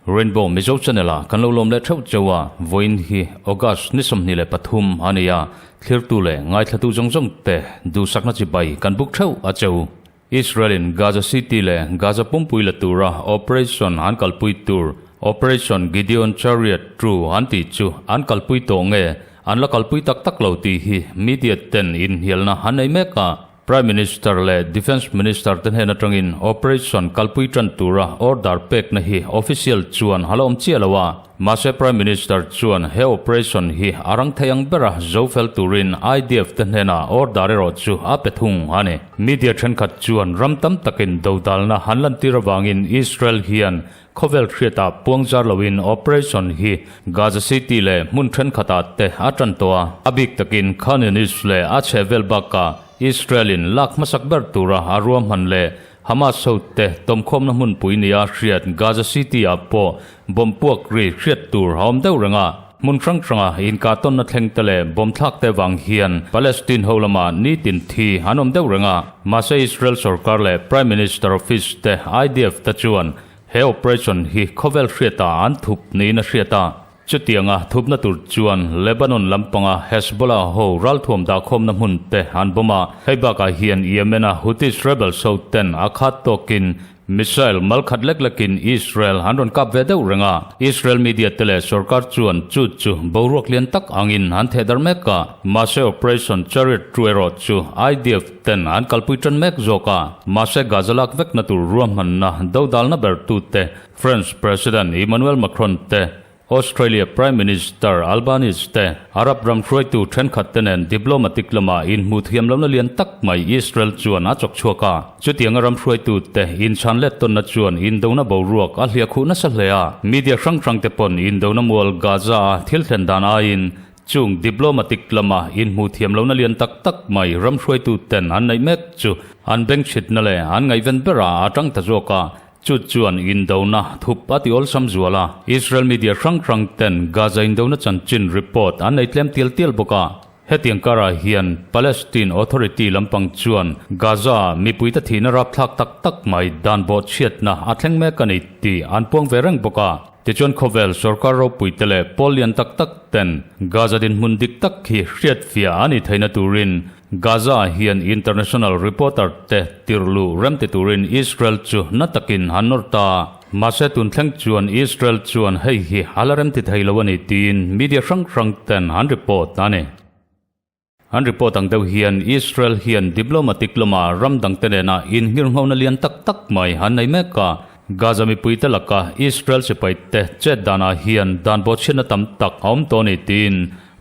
Rainbow Mizo Channel ah kan lo lawm leh theuh cheu a, vawiin hi August ni 23 a ni a, thlirtu leh ngaithlatu zawng zawng te duhsakna chibai kan buk theuh a cheu. Israel in Gaza City leh Gaza pumpui la tura operation an kalpui tur Operation Gideon Chariot True an tih chu an kalpui tawh nge an la kalpui tak tak lo tih hi media ten inhnialna an nei mek a. Prime Minister leh Defence Minister te hnen atangin operation kalpui tan tura order pekna hi official chuan a la awm chiah lo a. Mahse Prime Minister chuan he operation hi a rang thei ang bera zo fel turin IDF te hnenah order erawh chu a pe thung a ni. Media thenkhat chuan ram tam takin dodalna han lantir avangin Israel hian Khawvel hriatah puang zar loin operation hi Gaza City leh hmun thenkhatah te a tan tawh a, a bik takin Khan Yunis leh a chhehvel bakah Israel-in lak hmasak ber tura a ruahman leh Hamas hote tawmkhawmna hmunpui nia hriat Gaza City-ah pawh bomb puak ri hriat tur a awm deuh reng a. Hmun hrang hranga inkahtawnna thleng te leh bomb thlak te vang hian Palestine ho lamah nitin thi an awm deuh reng a, mahse Israel sorkar leh Prime Minister office te IDF te chuan He operation hi khawvel hriatah an thup niin a hriat a, chutianga thupna tur chuan Lebanon lampanga Hezbollah ho ralthuam dahkhawmna hmun te an bomb a, hei bakah hian Yemen-a Houthis rebels ho ten a khat tawkin missile mal khat lek lekin Israel an rawn kap ve deuh reng a, Israel media te leh sorkar chuan chu chu boruak lian tak angin an theh dar mek a, mahse Operation Chariot True erawh chu IDF ten an kalpui tan mek zawk a, mahse Gaza lak vekna tur ruahmanna dodalna ber tute French President Emmanuel Macron te, Australia Prime Minister Albanese te, Arab ram hruaitu thenkhat te nen diplomatic lama inhmuh thiam lohna lian tak mai Israel chuan a chawk chhuak a. Chutianga ram hruaitu te inchhan let tawnna chuan indona boruak a hliah khuh nasa hle a, media hrang hrang te pawn indona mual Gaza-a thil thlen dan aiin Chung diplomatic lama inhmuh thiam lohna lian tak tak mai ram hruaitu ten an neih mek chu an bengchhitna leh an ngaihven berah a tang ta zawk a, chu chuan indona thup a ti awlsam zual a. Israel media hrang hrang ten Gaza indona chanchin report an nei tlem tial tial bawk a. Hetiang karah hian Palestine Authority lampang chuan Gaza-ah mipuite thihna rapthlak tak tak mai dan bawhchhiatna a thleng mek a ni tih an puang ve reng bawk a. Tichuan khawvel sorkar ropui te leh pawl lian tak tak ten Gaza dinhmun dik tak hi hriatfiah a ni theihna turin Gaza ah hian international reporter te tirhluh rem ti turin Israel chu na takin an nawr ta. Mahse tun thleng chuan Israel chuan hei hi a la rem ti thei lo a ni tiin media hrang hrang ten an report a ni. An report ang deuh hian Israel hian diplomatic lama ram dangte nena inhngirnghona lian tak tak mai an nei mek a. Gaza mipuite laka Israel sipaite chet danah hian dan bawhchhiatna tam tak a awm tawh a ni tiin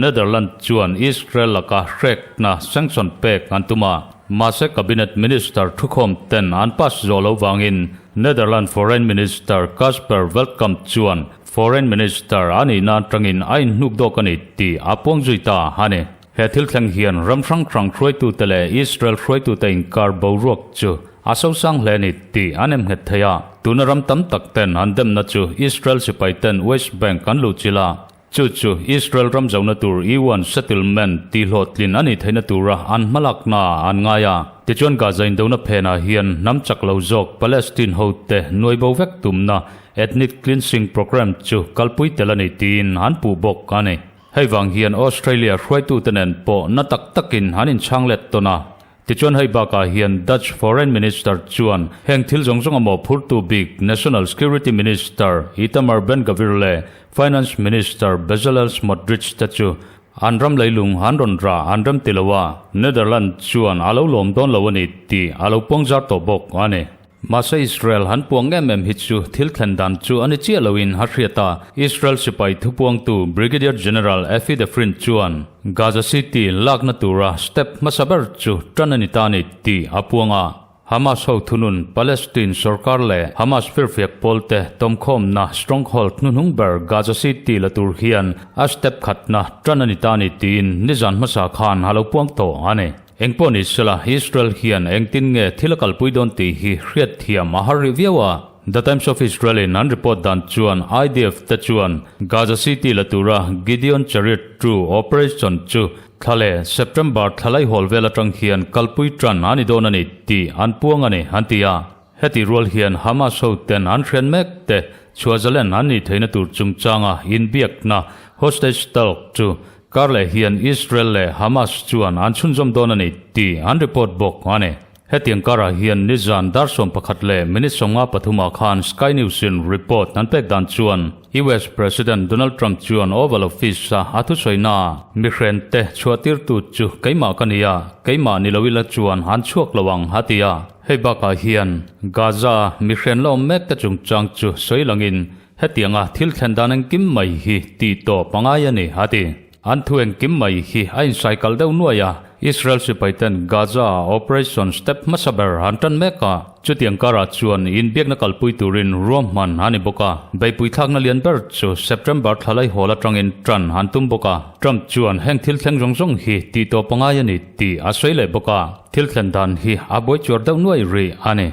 Netherlands chuan Israel laka hrekna sanction pek an tum a. Mahse cabinet minister thukhawm ten an pass zawh loh vangin Netherlands foreign minister Kasper Veldkamp chuan Foreign Minister a nihna atangin a inhnuk dawk a ni tih a puang zui ta a ni. He thil thleng hian ram hrang hrang hruaitute leh Israel hruaitute inkar boruak chu a sosang hle a ni tih an em nghet thei a. Tuna ram tam tak ten an demna chu Israel sipai ten West Bank an luhchilh a, chu chu Israel ram zohna tur E1 settlement tihhlawhtlin a nih theihna tura an hmalakna an ngai a. Tichuan Gaza indona phenah hian hnam chak lo zawk Palestine hote nuaibo vek tumna Ethnic cleansing programme chu kalpui tel a ni tiin an puh bawk a ni. Hei vang hian Australia hruaitute nen pawh na tak takin an inchhang let tawn a. Tichuan hei bakah hian Dutch Foreign Minister chuan heng thil zawng zawng a mawhphurtu bik National Security Minister Itamar Ben-Gvir leh Finance Minister Bezalel Smotrich te chu an ram leilung an rawn rah an rem ti lo a, Netherlands chuan a lo lawm dawn lo a ni tih a lo puangzar tawh bawk a ni. Mahse Israel han puang em em hi chu thil thlen dan chu a ni chiah loin a hriat a, Israel sipai thupuangtu Brigadier General Effie Defrin chuan Gaza City lakna tura step hmasa ber chu tan a ni ta a ni tih a puang a. Hamas ho thunun Palestine sorkar leh Hamas firfiak pawlte tawmkhawmna stronghold hnuhnung ber Gaza City la tur hian a step khatna tan a ni ta a ni tiin nizan hmasa khan a lo puang tawh a ni. Engpawh ni sela, Israel hian engtin nge thil a kalpui dawn tih hi hriatthiam a har rih viau a. The Times of Israel in an report dan chuan IDF te chuan Gaza City la tura Gideon Chariot 2 operation chu thla leh September thla laihawl vel atang hian kalpui tan a ni dawn a ni tih an puang a ni, an ti a. Heti rual hian Hamas ho ten an hriat mek te chhuahzalen an nih theihna tur chungchanga inbiakna hostage talk chu karleh hian Israel leh Hamas chuan an chhunzawm dawn a ni tih an report bawk a ni. Hetiang karah hian nizan dar 11 leh minute 53 ah khan Sky News in report an pek dan chuan US President Donald Trump chuan Oval Office a a thusawi naah mihren te chhuahtirtu chu keimah ka ni a, keimah ni lo ila chuan an chhuak lo ang a ti a. Hei bakah hian Gaza mihren la awm mek te chungchang chu sawi langin hetianga thil thlen dan engkim mai hi tih tawp a ngai a ni a ti. An thu engkim mai hi a insaikal deuh nuai a, Israel sipaiten Gaza-ah Operation Step hmasa ber an tan mek a, chutiang karah chuan inbiakna kalpui turin ruahman a ni bawk a. Beihpui thlakna lian ber chu September thla laihawl atangin tan an tum bawk a. Trump chuan heng thil thleng zawng zawng hi tih tawp a ngai a ni tih a sawi leh bawk a, thil thlen dan hi a buai chuar deuh nuai rih a ni.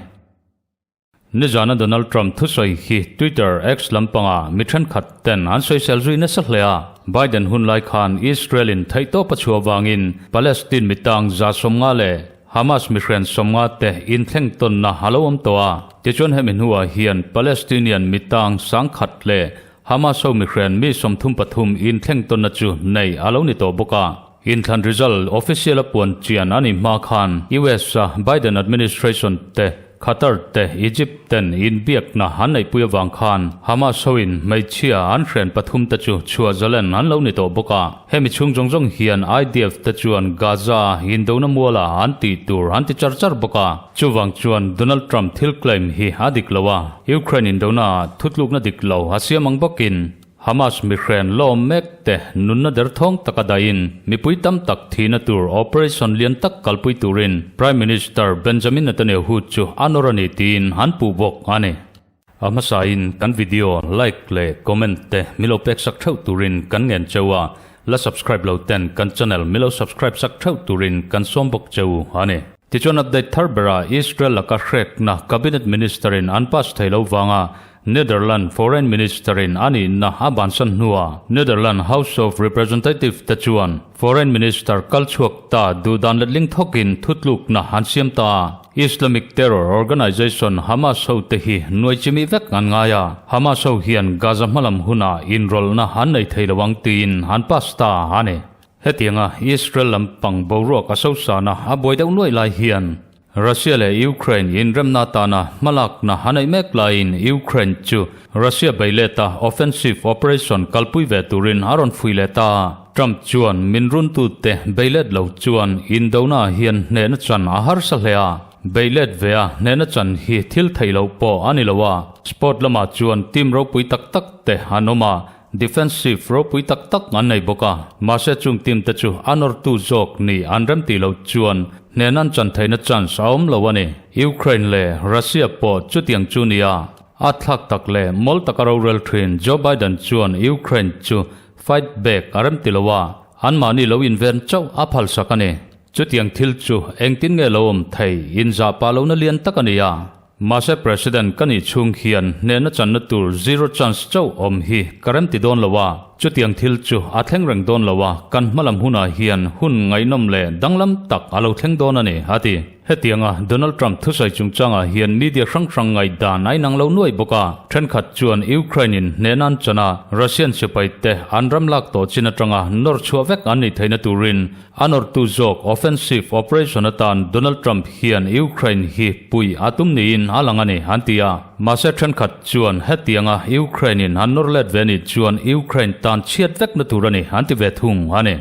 Nizana Donald Trump thusawi hi Twitter X lampangah mi thenkhat ten an sawisel zui nasa hle a. Biden hun lai khan Israel in theihtawp a chhuah vangin Palestine mitang 150 leh Hamas mihren 50 te inthleng tawnna a lo awm tawh a. Tichuan hemi hnuah hian Palestinian mitang 10,000 leh Hamas ho mihren mi 33 inthleng tawnna chu nei a lo ni tawh bawk a. Inthlan result official a puan chian a ni hma khan US a Biden administration te, Qatar te, Egypt ten inbiakna an neihpui avang khan Hamas hoin hmeichhia an hren pathum te chu chhuah zalen an lo ni tawh bawk a. Hemi chhung zawng zawng hian IDF te chuan Gaza indona muala an tih tur an ti char char bawk a. Chuvang chuan Donald Trump thil claim hi a dik lo a, Ukraine indona ah thutlukna dik lo a siam ang bawkin Hamas mihren lawm mek te nunna derthawng taka dahin mipui tam tak thihna tur operation lian tak kalpui turin Prime Minister Benjamin Netanyahu chu a nawr a ni tiin an puh bawk a ni. A hmasain kan video like leh comment te milo pek sak theuh turin kan ngen cheu a, la subscribe lo ten kan channel milo subscribe sak theuh turin kan sawm bawk cheu a ni. Tichuan update thar berah Israel laka hrekna Cabinet Minister in an pass thei lo vanga Netherland Foreign Minister in a nihna a bansan hnuah Netherland House of Representative te chuan Foreign Minister kal chhuak ta duhdan letling thawkin thutlukna an siam ta a. Islamic terror organization Hamas ho te hi nuai chimi vek an ngai a, Hamas ho hian Gaza hmalam hunah inrawlhna an nei thei lo ang tiin an pass ta a ni. Hetianga Israel lampang boruak a sosana a buai deuh nuai lai hian Russia leh Ukraine inremna atana hmalakna a neih mek laiin Ukraine chu Russia bei leta offensive operation kalpui ve turin a rawn fui leh ta a. Trump chuan min runtute bei let lo chuan indona hian hnehna chan a harsa hle a, bei let ve a hnehna chan hi thil theih loh pawh a ni lo a. Sport lamah chuan team ropui tak tak te an awm a, Defensive ropui tak tak an nei bawk a, mahse chung team te chu a nawrtu zawk ni an rem tih loh chuan hnen an chan theihna chance a awm lo a ni. Ukraine leh Russia pawh chutiang chu nia, a thlak tak leh mawl taka rorel thin Joe Biden chuan Ukraine chu fight back a rem ti lo a, anmahni lo inven chauh a phalsak a ni. Chutiang thil chu engtin nge lo awm thei inzah pah lohna lian tak a ni a. Mahse President ka nih chhung hian hnehna channa tur zero chance chauh awm hi ka rem ti dawn lo a, chutiang thil chu a thleng reng dawn lo a, kan hmalam hunah hian hun ngaihnawm leh danglam tak a lo thleng dawn a ni, a ti. Hetianga Donald Trump thusawi chungchangah hian media hrang hrang ngaihdan a inang lo nuai bawk a, thenkhat chuan Ukraine-in hnehna an chan a, Russian sipaite an ram lak tawh chin atanga nawr chhuah vek an nih theihna turin A nawrtu zawk offensive operation atan Donald Trump hian Ukraine hi pui a tum niin a lang a ni, an ti a. Mahse thenkhat chuan hetianga Ukraine-in an nawr let ve nih chuan Ukraine tan chhiat vekna tur a ni, an ti ve thung a ni.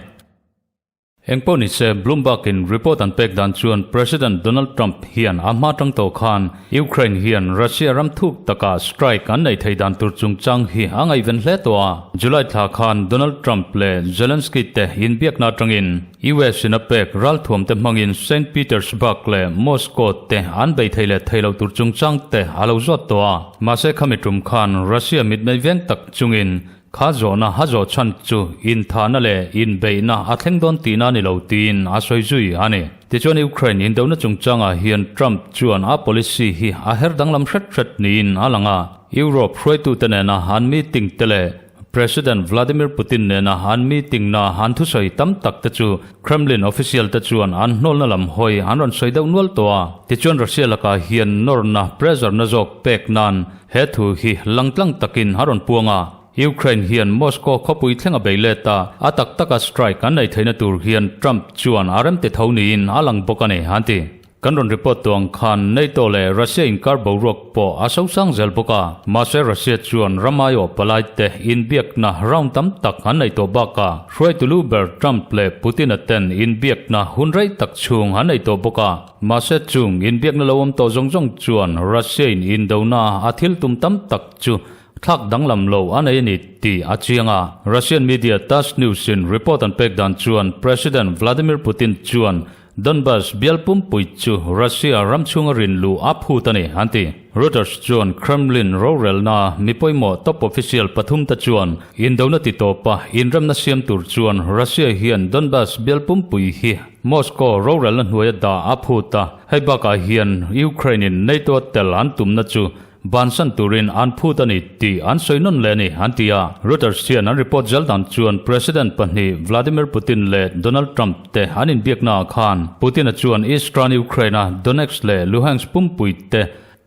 Engpawh nise Bloomberg-in report an pek dan chuan President Donald Trump hian a hma tang tawh khan Ukraine hian Russia ram thuk takah strike an nei thei dan tur chungchang hi a ngaihven hle tawh a. July thla khan Donald Trump leh Zelensky te inbiakna atangin US in a pek ralthuam te hmangin Saint Petersburg leh Moscow te an bei thei leh thei lo tur chungchang te a lo zawt tawh a. Mahse khami tum khan Russia mitmei veng tak chungin. Kha zawhna a zawh chhan chu inthahna leh inbeihna a thleng dawn tihna a ni lo tiin a sawi zui a ni. Tichuan Ukraine indona chungchangah hian Trump chuan a policy hi a her danglam hret hret niin a lang a, Europe hruaitute nena an meeting te leh President Vladimir Putin nena an meeting na an thusawi tam tak te chu Kremlin official te chuan an hnawlna lam hawi an rawn sawi deuh nual tawh a. Tichuan Russia lakah hian nawrna, pressure, na zawk pek nan he thu hi langtlang takin a rawn puang a. Ukraine hian Moscow khawpui thleng a bei let a, a tak taka strike an nei theihna tur hian Trump chuan a remti tho niin a lang bawk a ni, an ti. Kan rawn report tawh ang khan NATO leh Russia inkar boruak pawh a sosang zel bawk a, mahse Russia chuan ram aiawh palai te inbiakna round tam tak an nei tawh bakah hruaitu lu ber Trump leh Putin-a ten inbiakna hun rei tak chhung an nei tawh bawk a, mahse chung inbiakna lo awm tawh zawng zawng chuan Russia-in indona a thil tum tam tak chu thlak danglam lo a nei a ni tih a chiang a. Russian media Tass News-in report an pek dan chuan President Vladimir Putin chuan Donbas bial pumpui chu Russia ram chhunga rin luh a phut a ni, an ti. Reuters chuan Kremlin rorelna mi pawimawh top official pathum te chuan indona ti tawpa inremna siam tur chuan Russia hian Donbas bial pumpui hi Moscow rorelna hnuaia dah a phut a, hei bakah hian Ukraine-in NATO tel an tumna chu Bansan turin an phut a ni tih an sawi nawn leh a ni, an ti a. Reuters hian an report zel dan chuan President pahnih Vladimir Putin leh Donald Trump te an inbiaknaah khan Putin-a chuan Eastern Ukraine-a Donetsk leh Luhansk pumpui te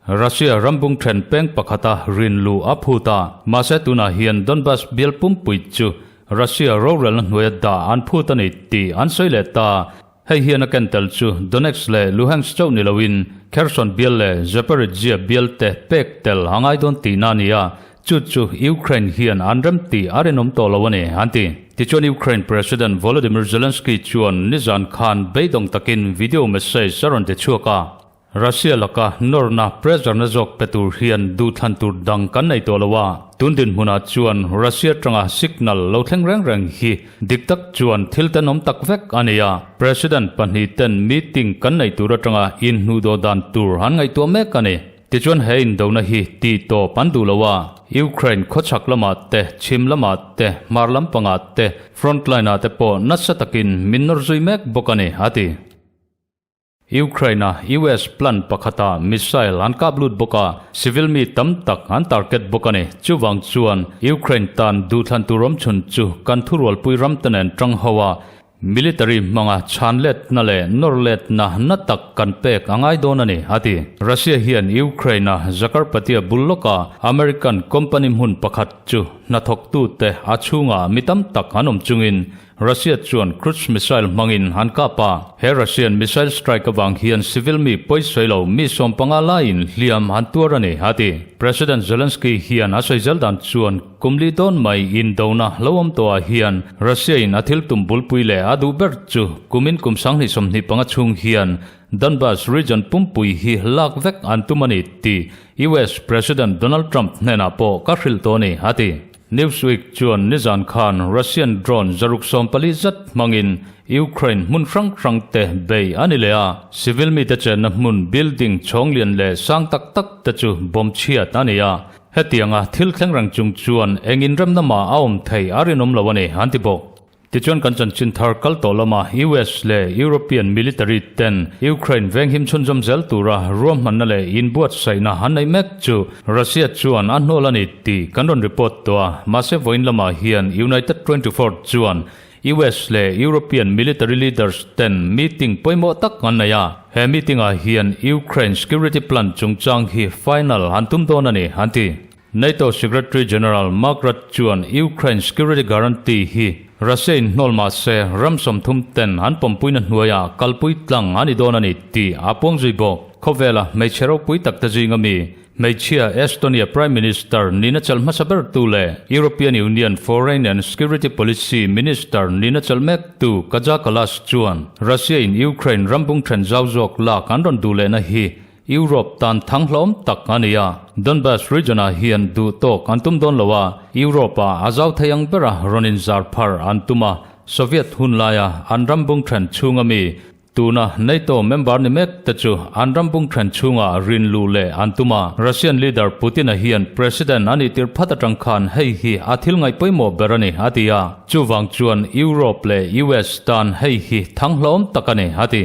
Russia rambung then peng pakhata rin luh a phut a. Mahse tunah hian Donbas bial pumpui chu Russia rorelna hnuaia dah an phut a ni tih an sawi leh ta. Hei hian a ken tel chu Donetsk leh Luhansk chauh ni loin Kherson bial leh Zaporizhzhia bial te pek tel a ngai dawn tihna a ni a, chu chu Ukraine hian an rem tih a rinawm tawh lo a ni, an ti. Tichuan Ukraine President Volodymyr Zelensky chuan nizan khan beidawng takin video message a rawn ti chhuak a. Russia laka nawrna pressure na zawk pe tur hian duhthlan tur dang kan nei tawh lo a, tun dinhmunah chuan Russia tanga signal lo thleng reng reng hi dik tak chuan thil tenawm tak vek a ni a, President pahnih ten meeting kan nei tur atanga inhnuhdawh dan tur an ngaihtuah mek a ni. Tichuan he indona hi tih tawp an duh lo a, Ukraine khawchhak lamah te, chhim lamah te, hmar lampangah te, frontline ah te pawh nasa takin min nawr zui mek bawk a ni, a ti. Ukraine-a US plant pakhatah missile an kap lut bawk a, civil mi tam tak an target bawk a ni. Chuvang chuan Ukraine tan duhthlan tur awmchhun chu kan thurualpui ramte nen tang ho a, military hmanga chhan letna leh nawr letna na tak kan pek a ngai dawn a ni, a ti. Russia hian Ukraine-a Zakarpattia bul lawka American company hmun pakhat chu hnathawktute a chhungah mi tam tak an awm chungin Russia chuan cruise missile hmangin an kap a, he Russian missile strike avang hian civil mi pawisawi lo mi 15 laiin hliam an tuar a ni, a ti. President Zelensky hian a sawi zel dan chuan kum li dawn mai indona lo awm tawhah hian Russia in a thil tum bulpui leh a duh ber chu kumin kum 2025 chhung hian Donbas region pumpui hi lak vek an tum a ni tih US President Donald Trump hnenah pawh ka hrilh tawh a ni, a ti. Newsweek chuan nizan khan Russian drone 140 zat hmangin Ukraine hmun hrang hrang te bei a ni leh a, civil mite chenna hmun building chhawng lian leh sang tak tak te chu bomb chhiat a ni a, hetianga thil thleng reng chung chuan eng inremna mah a awm thei a rinawm lo a ni, an ti bawk. Tichuan kan chanchin thar kal tawh lama US leh European military ten Ukraine venghim chhunzawm zel tura ruahmanna leh inbuatsaihna an neih mek chu Russia chuan a hnawl a ni tih kan rawn report tawh a, mahse vawiin lamah hian United 24 chuan US leh European military leaders ten meeting pawimawh tak an nei a, he meeting ah hian Ukraine security plan chungchang hi final an tum dawn a ni an ti. NATO Secretary General Mark Rutte chuan Ukraine security guarantee hi Russia in hnawl mah se ram 30 ten an pawmpuina hnuaiah kalpui tlang a ni dawn a ni tih a puang zui bawk. Khawvela hmeichhe ropui tak te zinga mi hmeichhia Estonia Prime Minister nihna chelh hmasa bertu leh European Union Foreign and Security Policy Minister nihna chelh mektu Kaja Kallas chuan Russia in Ukraine ram bung then zau zawk lak an rawn duh lehna hi Europe tan thang hlawm tak a ni a, Donbas region-ah hian duh tawk an tum dawn lo a, Europe-ah a zau thei ang bera rawn inzar phar an tum a, Soviet hun laia an ram bung then chhunga mi. Tuna NATO member ni mek te chu an ram bung then chhungah rin luh leh an tum a. Russian leader Putin-a hian President a nih tir phat atang khan hei hi a thil ngaih pawimawh ber a ni, a ti a. Chuvang chuan Europe leh US tan hei hi thang hlawm tak a ni, a ti.